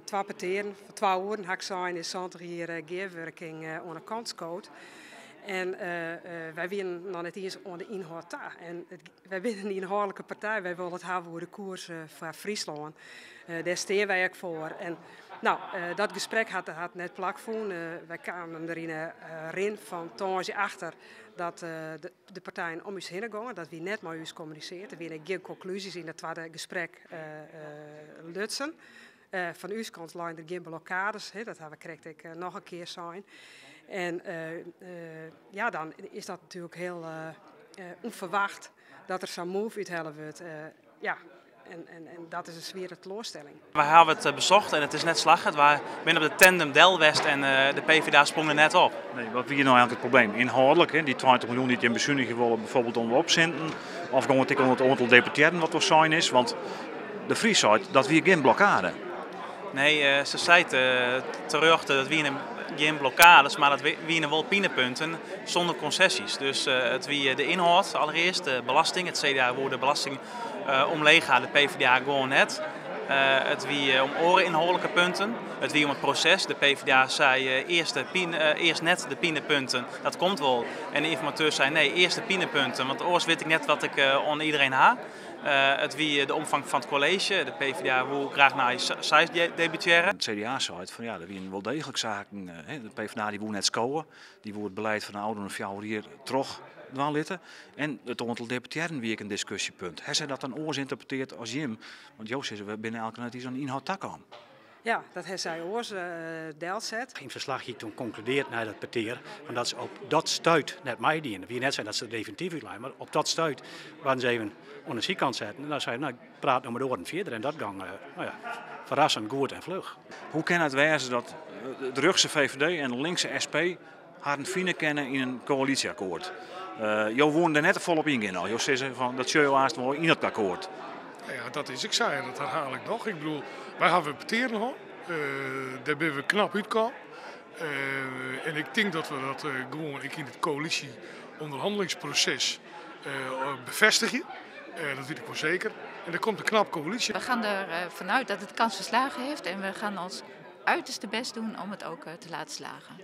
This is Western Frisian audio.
Twa petearen fan 2 oeren, ha ik sein, is 70 jier gearwurking oan de kant skood. En wy wienen noch net iens oan de ynhâld ta. En wy binne in ynhâldlike partij. Wy wolle it hawwe oer de koers foar Fryslân. Dêr steane wy ek foar. En no, dat gesprek hat net plakfûn. Wy kamen der yn de rin fan tongersdei achter dat de partijen om ús hinne gongen. Dat wie net mei ús kommunisearre. Der wiene gjin konklúzjes yn it twadde gesprek lutsen. Fan ús kant leine der gjin blokkades, hè, dat ha we krekt ek noch in kear sein. En ja, dan is dat natuerlik hiel ûnferwacht dat der sa'n move úthelle wurdt. Ja, en dat is in swiere teloarstelling. Wy hawwe it besocht en it is net slagge. Wy binne op de tandem del west en de PvdA sprong der net op. Nee, wat wie no eigentlik it probleem? Ynhâldlik, hè, dy 20 miljoen dy't jim besunigje wolle, bijvoorbeeld om opsinten, of gie it ek om it oantal deputearren wat der sein is? Want De Vries sei dat wie gjin blokkade. Nee, se sei terjochte dat wiene gjin blokkades, mar dat wiene wol pinepunten sûnder konsesjes. Dus it wie de ynhâld alderearst, de belasting. It CDA woe de belasting omleech ha, de PvdA gewoan net. It wie om oare ynhâldlike punten. It wie om it proses. De PvdA sei earst net de pinepunten, dat komt wol. En de ynformateur sei nee, earst de pinepunten, want oars wit ik net wat ik oan iderien ha. It wie de omfang fan it kolleezje. De PvdA woe graach nei seis deputearren. It CDA sei fan ja, der wiene wol deeglik saken. De PvdA dy woe net skowe. Dy woe it belied fan de ôfrûne 4 jier troch dwaan litte. En it oantal deputearren wie ek in diskusjepunt. Ha sy dat dan oars ynterpretearre as jim? Want jo sizze, we binne elk net iens oan ynhâld takaam. Ja, dat ha sy oars delset. Yn ferslach hie toen konkludearre nei dat petear dat se op dat stuit net meidiene. It wie net sa dat se der definityf útleine, mar op dat stuit waarden se even oan de sydkant setten. En dan sei, no, praat no mei de oaren fierder. En dat gie no ja, ferrassend goed en fluch. Hoe kin it wêze dat de rjochtse VVD en de linkse SP harren fine kinne yn in koälysje-akkoart? Jo woene der net te fol op yngean al. Jo sizze fan dat sjogge jo aanst wol yn dat akkoart. Ja, dat is ek sa en dat werhelje ik noch. Ik bedoel, wy hawwe petearen hân. Dêr binne we knap útkaam. En ik tink dat we dat gewoan ek yn it koälysje-ûnderhannelingsproses befêstigje. Dat wit ik wol seker. En der komt in knap koälysje. We gaan er vanuit dat het kans van slagen heeft en we gaan ons uiterste best doen om het ook te laten slagen.